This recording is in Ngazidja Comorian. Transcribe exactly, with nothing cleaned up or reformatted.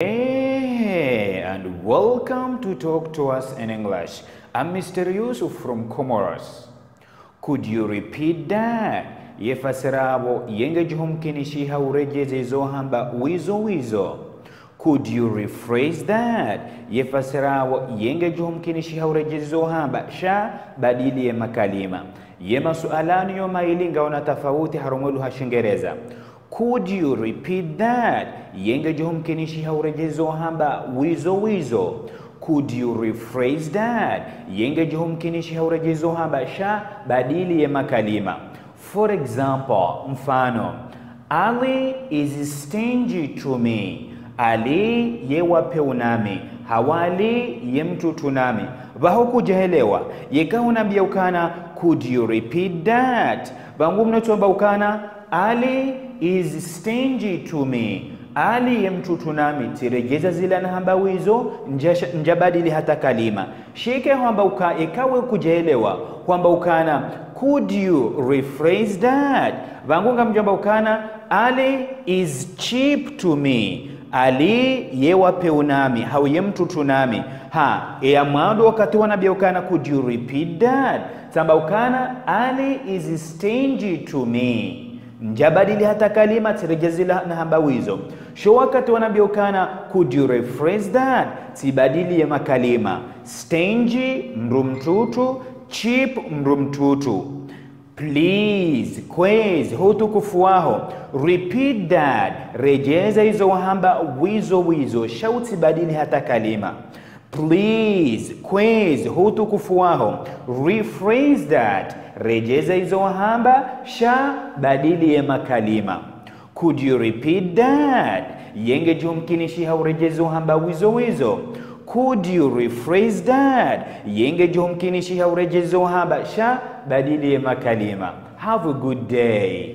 Hey, and welcome to Talk to Us in English. I'm Mister Yusuf from Comoros. Could you repeat that? Ye fasiri yapvo yenge djihumkinishiha uredjeze izo hamba wizo wizo. Could you rephrase that? Ye fasiri yapvo yenge djihumkinishiha uredjeze izo hamba sha badili ye makalima. Ye masuala yanu yo mayili ngayina tafauti harumwa lugha ya Shingereza. Could you repeat that? Yenge djihumkinishiha uredjeze izo hamba wizo wizo. Could you rephrase that? Yenge djihumkinishiha uredjeze izo hamba sha badili ye makalima. For example, mfano, Ali is stingy to me. Ali ye wa pewu nami. Hau Ali ye mtrutu nami. Pvaho kudjaelewa. Yeka hunambia ukana, could you repeat that? Pvangu mno tsamba ukana, Ali is stingy to me. Ali ye mtrutu nami. Tsiredjeza zila nahamba wizo, ndja sha-, ndjabadili hata kalima. Sha eka hwamba uka-, eka we kudjaelewa, hwamba ukana, could you rephrase that? Pvangu ngamdjo amba ukana, Ali is cheap to me. Ali ye wa pewu nami, hau ye mtrutu nami. Ha, eya mwando wakati wanambia ukana, could you repeat that? Tsamba ukana, Ali is stingy to me. Ndjabadili hata kalima, tsiredjeza zila nahamba wizo. Sha wakati wanambia ukana, could you rephrase that? Tsibadili ye makalima. Stingy, mndru mtrutu, cheap, mndru mtrutu. Please, kwezi, ho utukufu waho. Repeat that. Redjeza izo wahamba wizo wizo. Sha utsibadili hata kalima. Please, kwezi, ho utukufu waho. Rephrase that. Redjeza izo wahamba, sha badili ye makalima. Could you repeat that? Yenge djihumkinishiha uredjeze izo hamba wizo wizo. Could you rephrase that? Yenge djihumkinishiha uredjeze izo hamba sha badili ye makalima. Have a good day.